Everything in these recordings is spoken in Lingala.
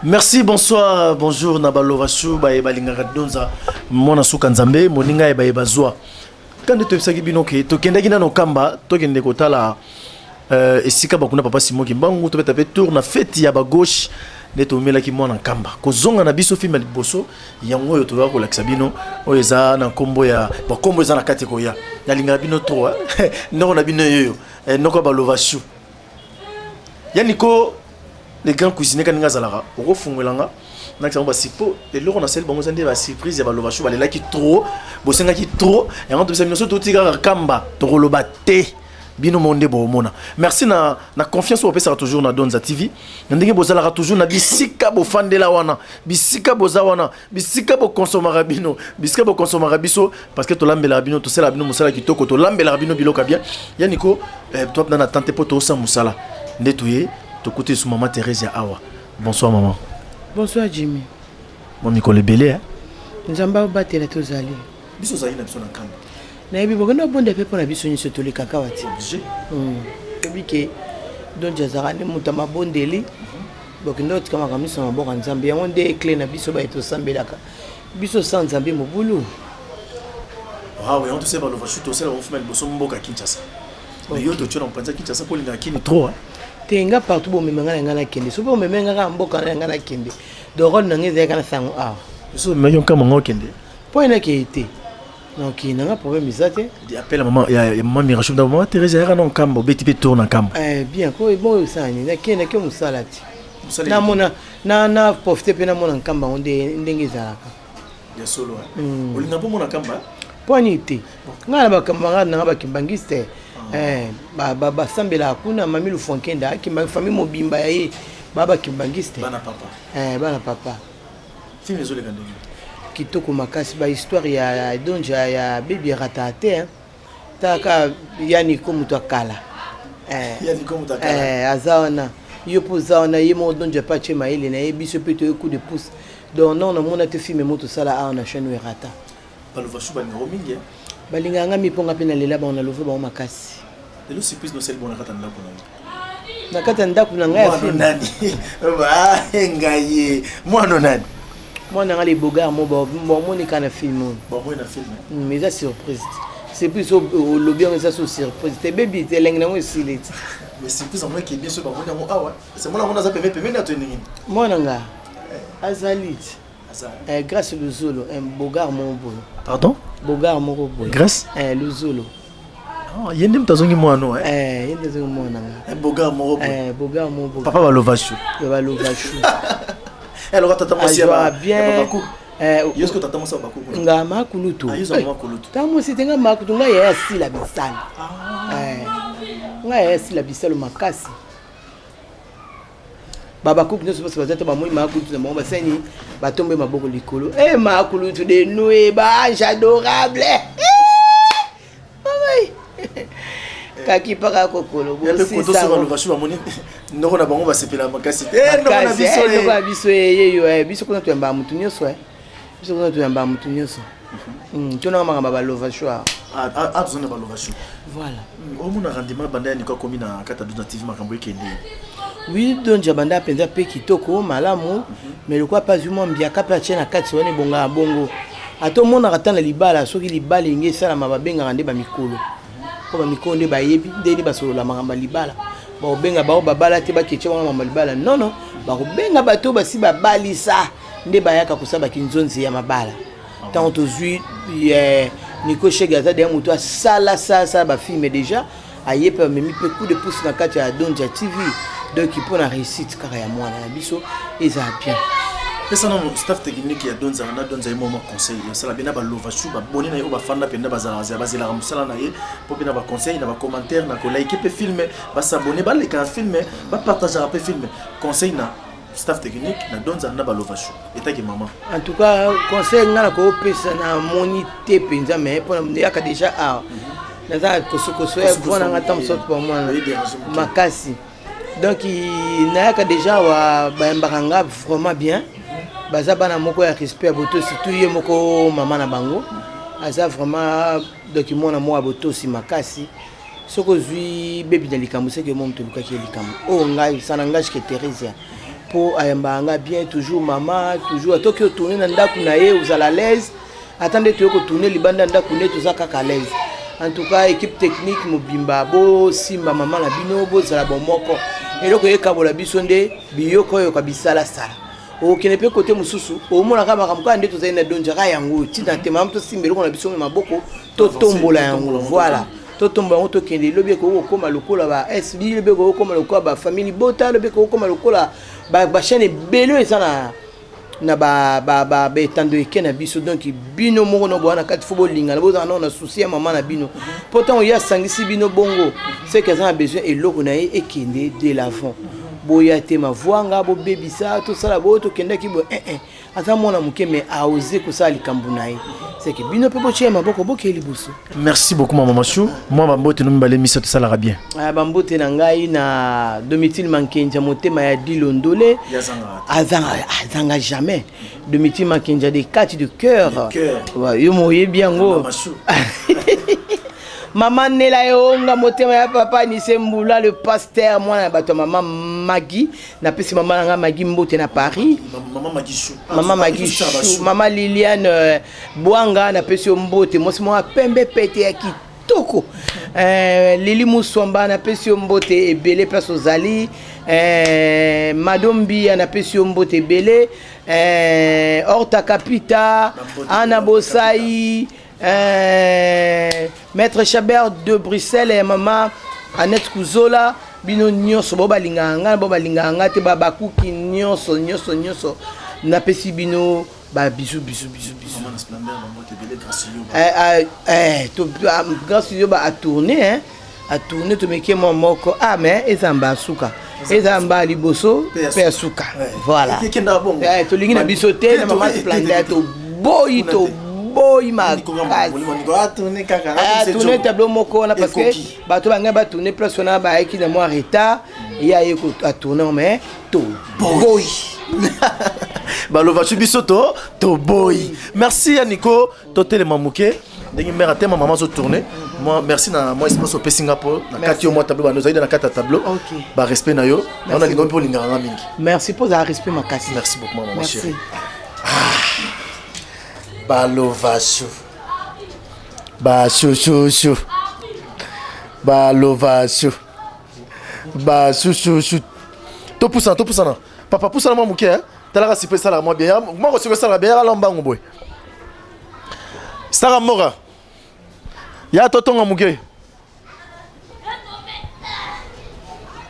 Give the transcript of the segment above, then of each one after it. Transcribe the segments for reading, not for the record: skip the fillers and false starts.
Merci, bonsoir, bonjour na balovasu baye balingaka donza mwana suka nzambe moninga ye baye bazwa. Kande toyebisaki bino ke tokendaki nano kamba tokende kotala esika bakuna papa Simon Kimbangu, tobeta pe tour na feti ya ba gauche nde tomelaki mwana nkamba kozonga na biso. Film ya liboso yango oyo toyaka kolakisa bino, oyo eza na nkombo ya bakombo eza na kati koya. Nalingaka bino trop, noko na bino yeyo, noko ya balovasu ya Niko le grand cuisinier. Kaninga azalaka okofungwelanga nakisa bango basipo. Eloko nasali bango eza nde basurprise ya balovasu. Balelaki trop, bosengaki trop yango. Tobisa bino so toti kaka kamba, tokoloba te, bino mo nde boomona. Merci na confiance oyo bopesaka toujours na Donza TV, na ndenge bozalaka toujours na bisika bofandela wana, bisika boza wana, bisika bokonsomaka bino, bisika bokonsomaka biso, parce que tolambelaka bino, tosalaka bino mosala kitoko, tolambelaka bino biloko ya bien. Ya Niko, toapena na tante mpo tosala mosala nde toye tokuti esu mama Thérèse ya awa. Bonsoir mama. Bonsoir Jimmy. Mwa mikolo ebele, eh? Nzambe aobatela, tozali. Biso ozali na biso na nkamba. Nayebi bokende obonda mpe mpo na biso nyonso tolekaka wa ti. Obligé. Toyebi ke donji azalaka nde moto ya mabondeli. Bokende otika makambo nyonso na maboko ya Nzambe. Yango nde clé na biso baye tosambelaka. Biso sa Nzambe mobulu. Waw, yango tosala balova shu, tosala bango film ya liboso mboka Kinshasa. Mais yo totie na mopanzi ya Kinshasa mpo olingaka kini trop, hein? Te, nga partout bomema ngai na ngai nakende. Soki bomema nga kaka mboka na ngai nakende, donc rôle na ngai ezalaki na sango awa. Biso omemaki nkamba ngo okende. Mpo enakei te, donc nanga problème eza te. Appel ya mama ya mama Mirachou, mama Thérèse ayaka na nkamba, obeti mpe tour na nkamba. Eh, bien ko bon, osala nini? Nake mosala ti namona na profite mpe namona nkamba yango nde ndenge ezalaka. Ya solo, olinga mpo mona nkamba. Mpo ani te, ngai na bakambo ngai nanga bakimbangiste, basambelaka kuna. Mami Lufonkenda akimba, famille mobimba ya ye baa bakimbangiste. Bana papa. Bana papa. Film ezoleka ndenge? Kitoko makasi. Bahistoire ya donja ya bebi erata te, taka yani ko moto akala. Aza wana, yo mpo oza wana, ye moko donja mpe atie mayele na ye, biso mpe toye coup de pouce. Donc non, namona te film mo tosala awa na chaîne oyo erata. Balovasu balingako mingi. Balingaka nga mi mpo nga mpe nalela bango, nalove bango makasi. Lelo surprise nosali bongo na kati ya ndako na yo? Na kati ya ndako na ngai ya film? Nani ngai ye mwana nani? Mwana nga le bogar mo bamonika na film oyo. Bamoi na film. Eza surprise, surprise olobi yango eza so surprise te. Bebi te, elengi nango esili ti. Mais surprise yango eke bien, so bamoni yango awa, se mwana yango naza pembe pembeni ya to ndenge? Mwana nga azali ti Grâce Luzolo, un bogar moko boye. Pardon? Bogar moko boye. Grâce? Luzolo. Ye nde moto azongi mwana? Ye nde azongi mwana nga. Bogar moko boye. Bogar moko boye. Papa balovashu. Ya balovashu. Eloko tata mwasi ya bien. Baku yo soki tata mwasi ya bakuku? Nga makulutu. Tata mwasi te, nga makulutu. Ngai yaya asila bisalo, ngai yaya asila bisalo makasi. Babakuku nyonso basi baza te, bamoi makulutu na bango, basani batombe maboko likolo. E makulutu de nous, e baange adorable kaki mpaka kokolo. Bamoni ndoko na bango, basepela makasi te. Noko na biso yeyo. Biso kuna toyambaka motu nyonso, biso kuna toyambaka motu nyonso. Tonanga makambo ya balovashoir. Toza na balovasho. Voilà. Omona rendement banda ya Niko akomi na kati ya Donza TV, makambo ekende? Oui, donja banda mpenza mpe kitoko malamu, mais lokola mpe azwi mwa mbiaka mpe atie na kati wana, ebongaka bongo. Ata omonaka ata na libala, soki libala elingi esalama, babengaka nde bamikolo, mpo bamikolo nde bayebi ndeni basolola makambo ya libala. Bakobenga bao babala te, baketie bango makambo ya libala? Non, bakobenga bato basi babalisa nde bayaka kosala bakinzonzi ya mabala. Ntango tozwi Nico Shege, aza deya moto asala sala bafilm déjà, aye mpe amemi mpe coup de pouce na kati ya Donja TV. Donc mpo na réussite kaka ya mwana na biso ezala bien. Pesa nano staff technique ya Donza na Donza ye mwa conseil osala bien na balovashu baboni na ye oyo bafanda mpenza, bazalaka bazelaka mosala na ye, mpo mpe na baconseil, na bacommentaire, na kolike mpe film, basabone, baleka na film, bapartageaka mpe film. Conseil na staff technique na Donza na balovashu etaki mama? En tout cas, conseil nga na koopesa, namoni te mpenza, mais mpona yaka déjà awa, naza kosokoso ya voix nanga ntango mosusu pa mwana makasi. Donc nayaka déjà awa, bayambaka nga vraiment bien. Baza bana moko ya respect, ya botosi. Surtout ye moko mama na bango aza vraiment, donc mwana moko ya botosi makasi. Soki ozwi bebi na likambo, seke mo moto olukaki ye likambo oyo. Ngai ça n'engage que Thérésia. Mpo ayambaka nga bien toujours, mama toujours atoki otourne na ndako na ye, ozala à l'aise. Ata nde toye kotourne libanda ya ndako nde toza kaka à l'aise. En tout cas, équipe technique mobimba, bosimba mama na bino, bozala bomoko. Eloko ekabola biso nde biyoko oyoka bisalasala. Okende mpe kote mosusu, omonaka makambo kaka nde tozali na donjaka yango ntina te. Mama, tosimba eloko na biso na maboko, totombola yango. Voilà, totombola yango, tokende. Lobi ekoki kokóma lokola ba SB, lobi ekoki kokóma lokola bafamille bota, lobi ekoki kokóma lokola bachaîne ebele oyo eza na baetando eke na biso. Donc bino moko na boya na kati, fo bolingana, bozala nao na souci ya mama na bino, mpo ntango ye asangisi bino bongo, seke aza na besoin eloko na ye ekende de l'avant. Boya te mavwanga, bobebisa, tosala boyo, tokendaki boye. Eh, eh. Aza mwana moke, mais aose kosala likambo na ye, seke bino mpe botia maboko, bokeye liboso. Merci beaucoup, mama Chou. Mwa bambote no mibale, misato esalaka bien. Ah, bambote na ngai na Domitile Mankenja, motema ya Dilondole, azanga, azanga jamais. Domitile Mankenja de kati de cœur, yo moyebi yango. Mama Nela Eonga, motema ya papa Nise Mbula, le pasteur, mwana ya bato ya mama Magi. Napesi mama na ngai Magi mbote na Paris. Mama Magi Chou. Mama Magi Chou, mama Liliane Bwanga, napesi yo mbote, mwasi moko pembe pete ya kitoko. Lili Muswamba, napesi yo mbote ebele place ozali. Mado Mbia, napesi yo mbote ebele. Horta Kapita, Ana Bosai, Maître Chabert de Bruxelles ya mama Annette Kuzola, bino nyonso bo balingaka ngai, bo balingaka ngai te, babakuki nyonso nyonso nyonso, napesi bino babizu, bizu, bizu, bizu. Grâce yo ba atourne, hein, atourne, tomeki mwa moko. Ah, mais eza mba suka, eza mba liboso mpe ya suka. Voilà, tolingi na biso te na mama Splendeur, toboyi, toboyi makasi. Tourne tableau moko wana, parce que bato bangai batourne place wana bayaki na mwa retard, ye aye atourne, mais toboyi. Baloba su biso to toboyi. Merci ya Nico. Totelema moke ndenge mare atema, mama azotourne. Moi, merci na mwa espace opesi nga mpo na kati yo mwa tableau, bando ozali na kati ya tableau. Barespect na yo yango nalinga mpe olingaka nga mingi. Merci mpo ozala respect makasi. Merci beaucoup, mama chérie. Balova chou, bachouchouchou, balova chou, bachouchouchou. Topusana, topusana, papa, pusana mwa moke. Talaka sipo, esalaka mwa bien moko, siko esalaka bien. Yaka mbangu boye, saka mboka ya totonga moke,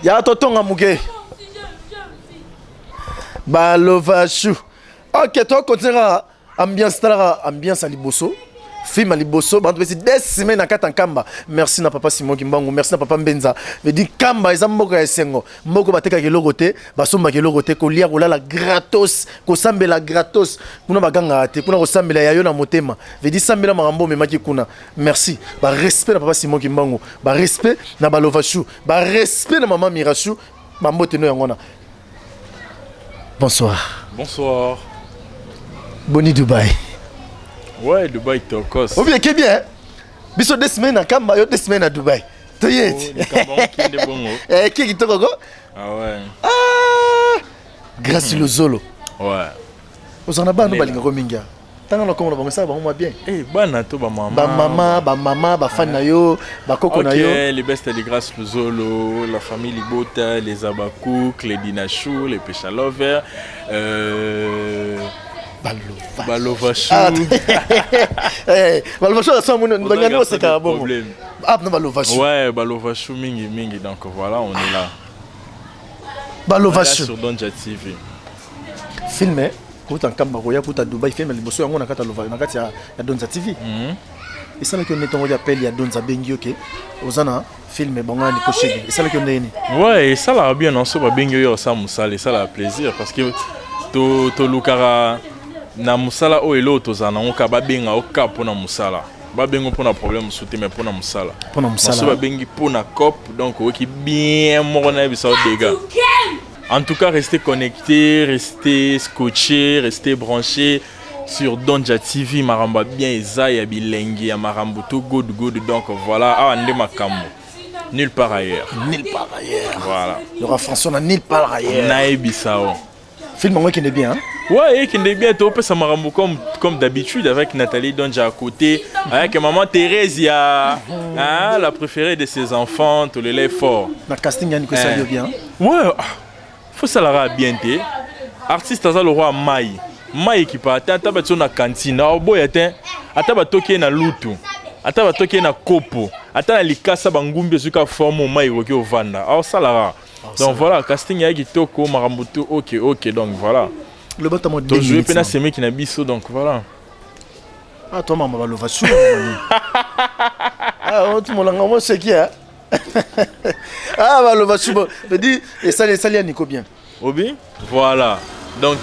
ya totonga moke. Balova chou. Ok, tokontinue kaka ambiance. Talaka ambiance ya liboso, film ya liboso, bantu besi 2 semaines na kati ya Nkamba. Merci na papa Simon Kimbangu, merci na papa Mbenza. Vedi Nkamba eza mboka ya esengo, mboka batekaka eloko te, basombaka eloko te, kolia, kolala gratos, kosambela gratos. Kuna bagangaka te, kuna kosambela ya yo na motema, vedi sambela makambo omemaki kuna. Merci, barespect na papa Simon Kimbangu, barespect na balova chou, barespect na mama Mirachou. Bambote no yango wana. Bonsoir. Bonsoir. Boni Dubai? Ouais, Dubai tokos. Obi eke bien. Biso 2 semaines na Kamba, yo 2 semaines na Dubai. Toye. Oh, bongo. Eh, ki kitoko ko? Ah ouais. Ah! Grâce Lozolo. Ouais. Ozana bana balingako mingi. Tanga na komona bango, esala bango mwa bien. Eh, bana to bamama? Bamama, bamama, bafani na yo, bakoko na yo. Ok, les bestes de Grâce Luzolo, la famille Libota, les Abakouk, les Dinachou, les Péchalover, Balova. Balova Chou. Ah, eh, Balova Chou, asa mona bangani oseka bongo. Ah, na Balova Chou. Ouais, Balova Chou mingi mingi, donc voilà, on est là. Balova On est là Chou. sur Donja TV. Film kuta Nkamba, koya kuta Dubai, film ya liboso yango na kati ya Lova, na kati ya Donza TV. Esalaki yo nde ntongo ya appel ya Donza, abengi yo ke oza na film bango ya Nico Shege, esalaki yo ndenge nini? Ouais, esalaka bien. Non, so babengi oyo osala mosala, esalaka plaisir, parce que tolukaka na mosala oyo eloko tozala nango kaka babenga yo kaka mpona mosala, babengi mpona problème mosusu te, mais mpona mosala. Mpona mosala. So babengi mpona cop, donc oyoki bien moko nayebisa yo dégâts. En tout cas, restez connectés, restez scotchés, restez branchés sur Donja TV. Maramba bien eza ya bilengi ya marambo to good good. Donc voilà, awa nde makambo. Nulle part ailleurs. Nulle part ailleurs. Voilà. Laura François na nulle part ailleurs. Nayebisa o. Film yango ekende bien, hein? Ouais, ekende bien, topesa makambo comme d'habitude avec Nathalie Donja à côté, avec maman Thérèse, il y a, hein, la préférée de ses enfants, tolele fort. Na casting ya Nico esali yo bien? Ouais, ah, faut salaka bien te. Artiste aza le roi mai. Mai ekipa ata ata batie na cantine, aoboya te, ata batoki ye na lutu, ata batoki ye na kopo, ata na likasa bangumbi ezwi ka forme mai ekoki ovanda, aosalaka. Donc voilà, casting ya kitoko, makambo tout ok, donc voilà. Loba ta mwa deux Tozwi minutes, mpe na hein. semeki na biso, donc voilà. Ah, toi mama balova su. Ah, otumolanga mo seki, hein. Ah, balova su bo. Je dis esali ya Nico bien. Obi? Voilà. Donc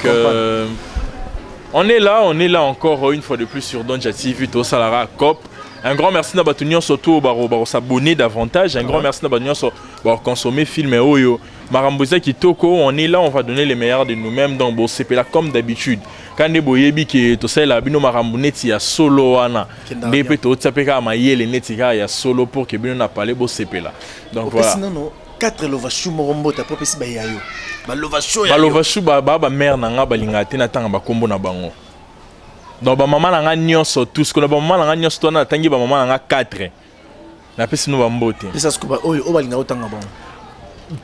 on est là encore une fois de plus sur Donja TV, Tosalara Cop. Un grand merci na bato nyonso to baro baro s'abonner davantage. Un grand merci na bato nyonso baro consommer film oyo. Makambo eza kitoko, on est là, on va donner les meilleurs de nous-mêmes. Donc bon, c'est là comme d'habitude. Quand boyebi ke tosala bino makambo neti ya solo wana. Kenda Nde bien. pe totia pe kaka mayele neti kaka ya solo pour que bino na parler bo sepela. Donc Opesi voilà. nano 4 lovashu moko mbota po opesi baye ya yo. Ba lovashu ya Ba yo. lovashu ba ba ba mère na nga balinga te na tanga ba kombo na bango. Donc ba mama na nga nyonso tous kona ba mama na nga nyonso to na tangi ba mama na nga 4. Na pesi no ba mbote. Pesa siko ba oyo oyo balinga otanga bango.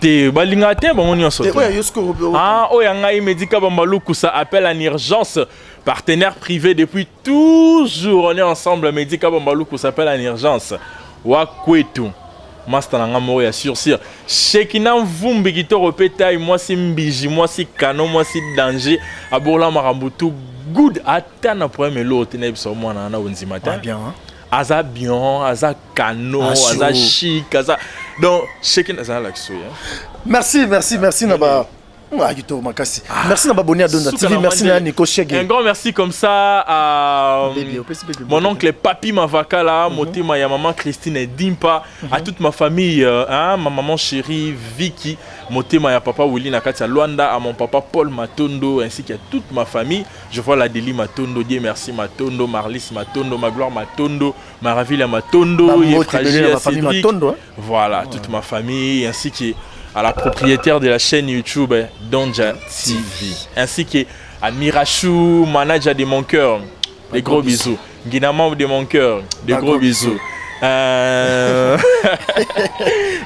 Te balinga te bango nyonso Te te. oyo ya yo siko oyo- Ah, oyo ya ngai Medika Bambalukusa appelle en urgence. Partenaire privé depuis toujours, on est ensemble. Medika Bambalukusa appelle en urgence. Wakwetu. Master na nga moko ya sur. Shekina Mvumbi kitoko pe taille, mwasi mbiji, mwasi canon, mwasi danger. Abola makambo tout good. Ata na problème eloko te na yebisa mwana na ondima te. Ah, bien, hein? Aza bien, aza canon, Ah, aza chaud. chic, aza. Donc, Shekina aza la kiso, hein? Merci, merci, merci na ba. Ah, kitoko makasi. Merci na ba abonné à Donja Souka TV, na merci Mandele. na Nico Shege. Un grand merci comme ça à Bébé, opesi bébé, mon bébé. oncle Papi Mavakala, Motema ya maman Christine et Dimpa, à toute ma famille, hein, ma maman chérie Vicky, Motema ya papa Willy na kati ya Luanda, à mon papa Paul Matondo, ainsi qu'à toute ma famille. Je vois la Deli Matondo, Dieu merci Matondo, Marlis Matondo, Magloire Matondo, Maravilla Matondo, Ba mbote Yefragie, ebele na ba famille Cédric. Matondo, hein. Voilà, toute ma famille, ainsi que à la propriétaire de la chaîne YouTube Donja TV, ainsi que à Mirachou, manager de mon cœur, des gros bisous. Guinamam de mon cœur, des Ba gros gros bisous. bisous.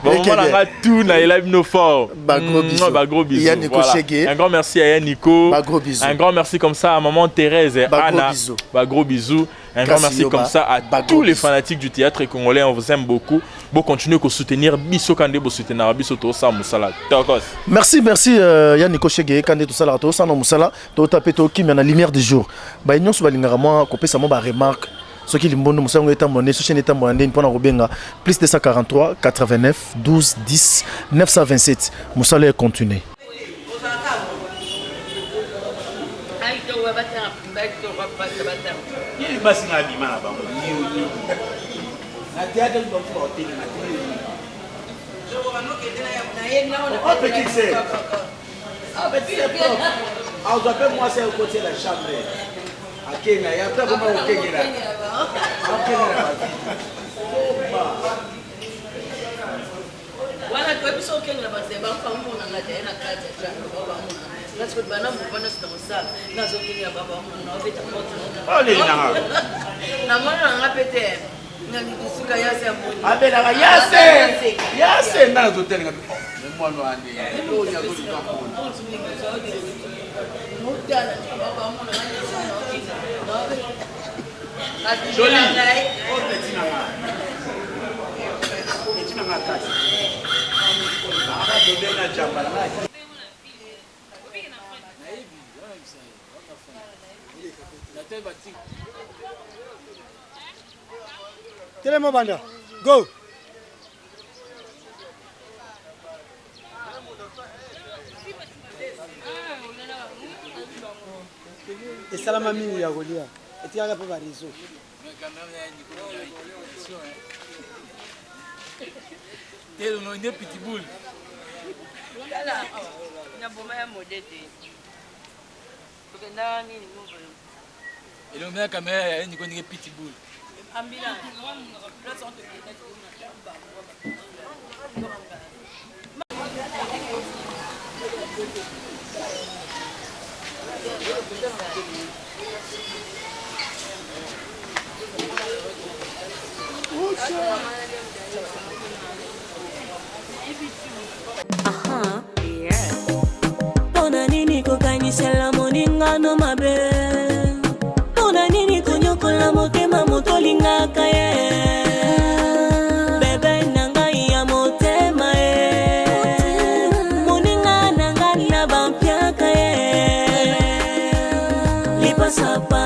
Bon, Ok, moi, on a bien. tout, na élève nos forts. Ba gros bisous. Ba gros bisous. Yann Nico Voilà. Chege. Un grand merci à Yann Nico. Ba gros bisous. Un grand merci comme ça à maman Thérèse et Ba gros Anna. bisous. Ba gros bisous. Un grand Grâce merci Yoba. comme ça à Ba tous gros les bisous. fanatiques du théâtre congolais. On vous aime beaucoup. Bon, continuez à soutenir Biso Kande, bo soutenir Biso Tosa Musala. Tokos. Merci, merci Yann Nico Chege, Kande tout ça la to ça musala, to taper to kimia na lumière du jour. Ba nyonso balingaka moi kopesa moi ba remarque. Soki limbondo musango eta monnaie, soki chaîne eta monnaie, mpona kobenga plus 243 89 12 10 927. Musala est continué. Basi na bima na bango. Na théâtre bango ba hotel na télé. Oh, petit sœur. Ah, petit sœur. Ah, vous appelez moi c'est au côté de la chambre. Akena ya ta koma okengela. Akengela ba vie. Wana toyebi soki okengela bato ya bamona nga te na kati ya chambre ba bamona nga soki bana mouvement nyonso na kosala nazokengela ba bamona na obeta porte. Oleli na nga. Namona na nga pe te suka yase ya moni. Abelaka yase. Yase nga nazotelenga. Mais mwana wane. Oyo azoluka mona. Joli. Oh petit na nga. Petit na nga kati. Aka bebe na jamba na nga. Telema banda. Go. Esalama mingi ya kolia etikaka mpe bareseau. Nde pitbull. Na boma ya mode te tokenda nini movo. Elongi na kamera ya Niko ndenge pitbull. Ambulance place on tokenda. Mpona nini kokanisela moningano mabe? Mpona nini konyokola motema moto olingaka ye? Bebe na ngai ya motema ye, moninga na ngai na bampiaka ye, lipasa.